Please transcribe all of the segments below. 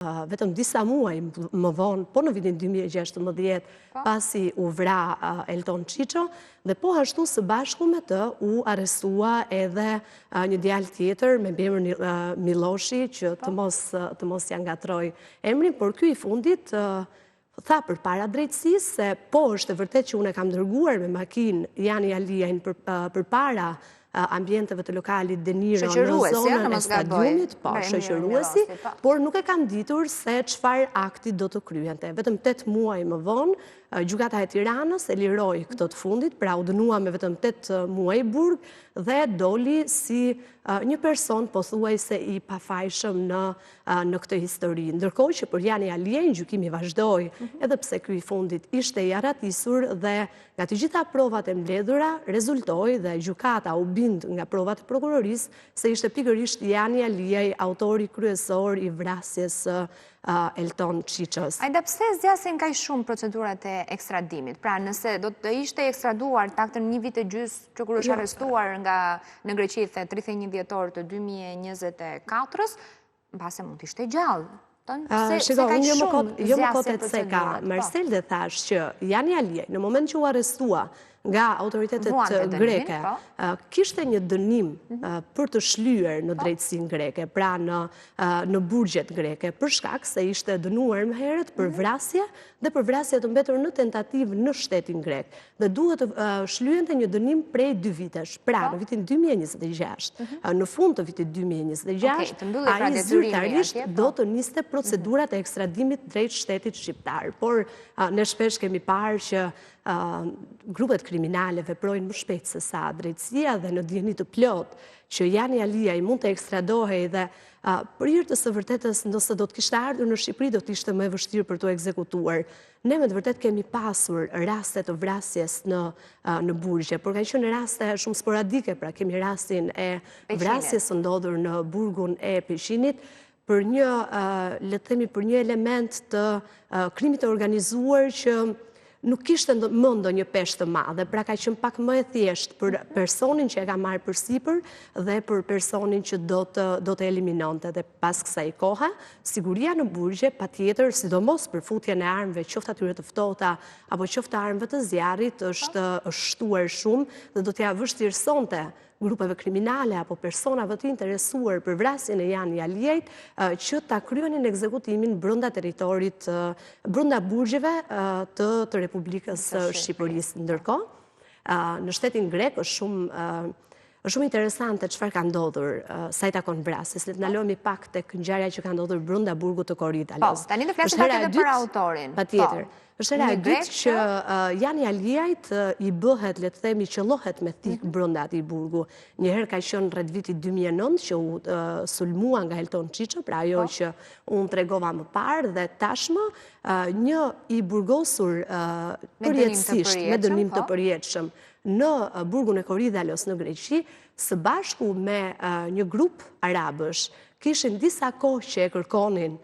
Vetëm disa muaj më vonë, po në vitin 2016, po. pasi u vra Elton Çiço, dhe po ashtu së bashku me të u arrestua edhe një djalë tjetër me mbiemër Milloshi, që të po. mos, të mos ia ngatërroj emrin, por ky i fundit tha përpara drejtësisë se po është e vërtetë që unë e kam dërguar me makinë Jani Aliajn përpara ambienteve të lokalit De Niro në zonën e stadiumit, po, shoqëruesi, po. por nuk e kam ditur se çfarë akti do të kryente. Vetëm 8 muaj më vonë, Gjykata e Tiranës e liroi këtë të fundit, pra u dënua me vetëm 8 muaj burg dhe doli si një person pothuajse i pafajshëm në në këtë histori. Ndërkohë që për Jani Aliajn gjykimi vazhdoi, mhm. edhe pse ky i fundit ishte i arratisur dhe nga të gjitha provat e mbledhura rezultoi dhe gjykata u bind nga provat e prokurorisë se ishte pikërisht Jani Aliaj autori kryesor i vrasjes së Elton Çiços. Aida, pse zgjasin kaq shumë procedurat e ekstradimit? Pra, nëse do të ishte ekstraduar të paktën një vit e gjysmë që kur është jo. arrestuar nga në Greqi the 31 dhjetor të 2024-ës, mbase mund të ishte gjallë. Shiko, unë jo më kot, jo më kot e ceka, po. Marsel dhe thashë që Jani Aliaj, në moment që u arrestua nga autoritetet greke, po. kishte një dënim mhm. për të shlyer në po. drejtësinë greke, pra në, në burgjet greke, për shkak se ishte dënuar më herët për mhm. vrasje dhe për vrasje të mbetur në tentativë në shtetin grek. Dhe duhet të shlyente një dënim prej dy vitesh. Pra, po. në vitin 2026, mhm. në fund të vitit 2026, pra ai zyrtarisht do po. të niste procedurat e ekstradimit drejt shtetit shqiptar. Por, ne shpesh kemi parë që grupet kriminale veprojnë më shpejt se sa drejtësia dhe në dijeni të plotë që Jani Aliaj mund të ekstradohej dhe për hir të së vërtetës nëse do të kishte ardhur në Shqipëri do të ishte më e vështirë për t'u ekzekutuar. Ne me të vërtetë kemi pasur raste të vrasjes në në burgje, por kanë qenë raste shumë sporadike, pra kemi rastin e vrasjes së ndodhur në burgun e Peqinit, për një, le të themi, për një element të krimit të organizuar që nuk kishte më ndonjë peshë të madhe, pra ka qenë pak më e thjeshtë për mhm. personin që e ka marrë përsipër dhe për personin që do të, do të eliminonte. Dhe pas kësaj kohe, siguria në burgje, patjetër, sidomos për futjen e armëve, qoftë atyre të ftohta, apo qoftë armëve të zjarrit, është, është shtuar shumë dhe do t'ia vështirësonte grupeve kriminale apo personave të interesuar për vrasjen e Jani Aliajt që ta kryenin ekzekutimin brenda territorit, brenda burgjeve të, të Republikës së Shqipërisë. Ndërkohë, në shtetin grek është shumë është shumë interesante çfarë ka ndodhur sa i takon vrasjes. Le të ndalojmë pak tek ngjarja që ka ndodhur brenda burgut të Koridalos. Po, tani do flasim pak edhe për autorin. Patjetër. Po. Është hera e dytë që Jani Aliajt i bëhet, le të themi, qëllohet me thikë mhm. brenda atij burgu. Një herë ka qenë rreth vitit 2009 që u sulmua nga Elton Çiço, pra ajo po. që unë tregova më parë dhe tashmë një i burgosur përjetësisht, me dënim të po. përjetshëm në burgun e Koridalos në Greqi, së bashku me një grup arabësh, kishin disa kohë që e kërkonin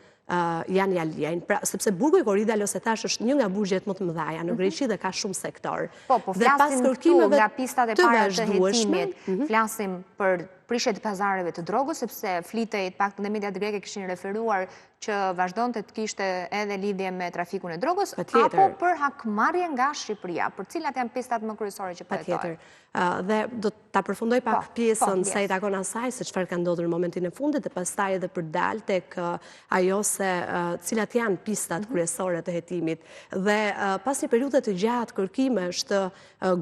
Jani Aliajn, pra, sepse burgu i Koridalos e thashë është një nga burgjet më të mëdhaja në mhm. Greqi dhe ka shumë sektorë. Po, po, flasim këtu nga pistat e para të hetimit, mhm. flasim për prishje të pazareve të drogës, sepse flitej të paktën dhe mediat greke kishin referuar që vazhdonte të kishte edhe lidhje me trafikun e drogës, apo për hakmarrje nga Shqipëria, për cilat janë pistat më kryesore që po hetohen? Dhe do ta përfundoj pak po, pjesën po, sa i takon asaj se çfarë ka ndodhur në momentin e fundit dhe pastaj edhe për dalë tek ajo se cilat janë pistat mhm. kryesore të hetimit. Dhe pas një periudhe të gjatë kërkimesh të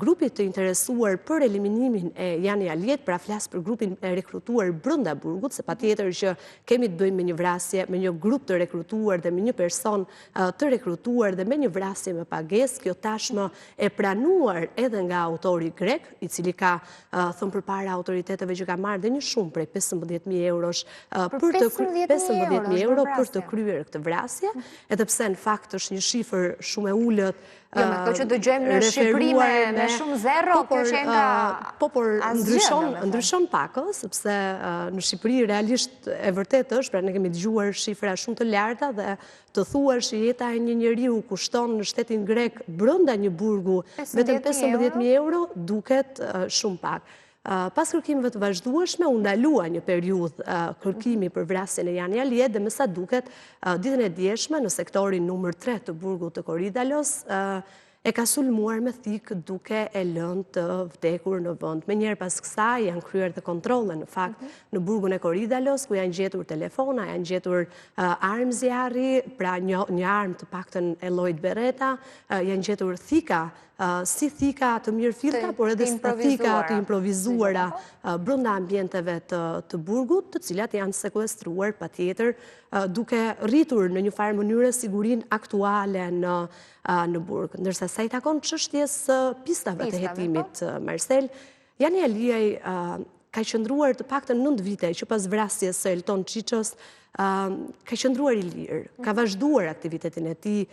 grupit të interesuar për eliminimin e Jani Aliajt, pra flas për grupin e rekrutuar brenda burgut, se patjetër që kemi të bëjmë me një vrasje, me një grup të rekrutuar dhe me një person të rekrutuar dhe me një vrasje me pagesë, kjo tashmë e pranuar edhe nga autori grek, i cili ka thënë përpara autoriteteve që ka marrë dhe një shumë prej 15.000 eurosh për të 15.000 euro për të kryer këtë vrasje, mhm. edhe pse në fakt është një shifër shumë e ulët Jo, me këto që dëgjojmë në Shqipëri me, me shumë zero, po, kjo qenka Po, por ndryshon, ndryshon pak, sepse në Shqipëri realisht e vërtetë është, pra ne kemi dëgjuar shifra shumë të larta dhe Të thuash që jeta e një njeriu kushton në shtetin grek brenda një burgu vetëm 15.000 euro, duket shumë pak. Pas kërkimeve të vazhdueshme, u ndalua një periudhë kërkimi për vrasjen e Jani Aliajt dhe me sa duket ditën e djeshme në sektorin numër 3 të burgut të Koridalos, e ka sulmuar me thikë duke e lënë të vdekur në vend. Menjëherë pas kësaj janë kryer dhe kontrolle në fakt mhm. në burgun e Koridalos, ku janë gjetur telefona, janë gjetur armë zjarri, pra një, një armë të paktën e llojit Beretta, janë gjetur thika, si thika të mirëfillta, por edhe thika të improvizuara brenda ambienteve të, të burgut, të cilat janë sekuestruar patjetër, duke rritur në një farë mënyre sigurinë aktuale në në burg. Ndërsa sa i takon çështjes së pistave të hetimit, po. Marsel, Jani Aliaj ka qëndruar të paktën 9 vite që pas vrasjes së Elton Çiços, ka qëndruar i lirë, ka mhm. vazhduar aktivitetin e tij,